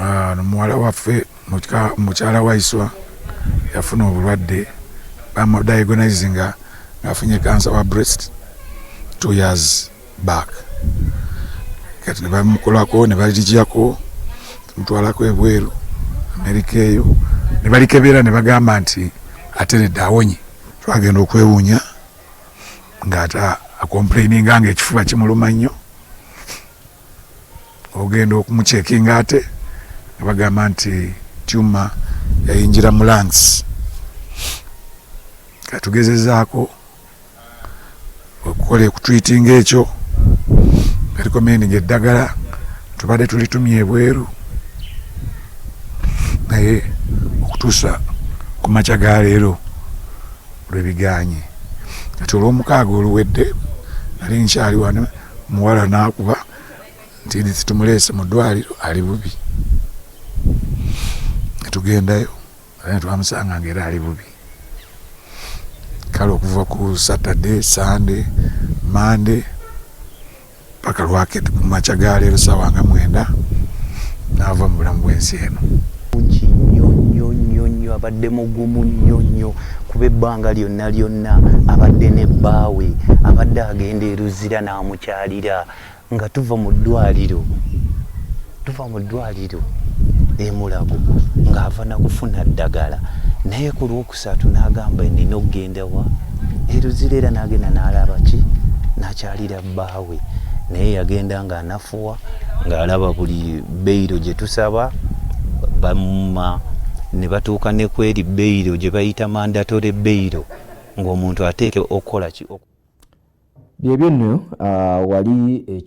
Ah, muwala waffe, mukyala Waiswa, yafuna obulwadde, bamudiagnosinga ngaafunye kansa wa breast 2 years back. Kati ne bamukolako, ne balijjako, mutwalako ebweru, Amerika eyo, ne balikebera ne bagamba nti ateredde, awonye. Twagenda okwewuunya ng'ate acomplaininga nga ekifuba kimuluma nnyo. Ogenda okumucheckinga, ate nga bagamba nti tumor yayingira mu lungs. Katugezezaako okukola okutreatinga ekyo, nga recommending eddagala, tubadde tulitumye ebweru, naye okutuusa ku makya ga leero lwebiganye. Kati olwomukaaga oluwedde nali nkyali wano, muwala nakuba nti Edith tumuleese mu ddwaliro, ali bubi. Netugendayo era netwamusanga nga era ali bubi. Kale okuva ku Saturday, Sunday, Monday, paka lwakedi ku makya ga leero sawa nga 9 naava mu bulamu bw'ensi eno. Nki nnyo nnyo nnyo nnyo, abadde mugumu nnyo nnyo, kuba ebbanga lyonna lyonna abadde ne bbaawe, abadde agenda eruzira n'amukyalira. Nga tuva mu ddwaliro, tuva mu ddwaliro emulago ng'ava nakufuna ddagala, naye ku Lwokusatu n'agamba, "Nina okugenda wa eruzira." Era n'agenda n'alaba ki, n'akyalira bbaawe, naye yagenda ng'anafuwa, ng'alaba buli bail gye tusaba bamuma, ne batuuka ne kweri bail gye bayita mandatory bail, ng'omuntu ateeke okukola ki. Byebyo nno wali.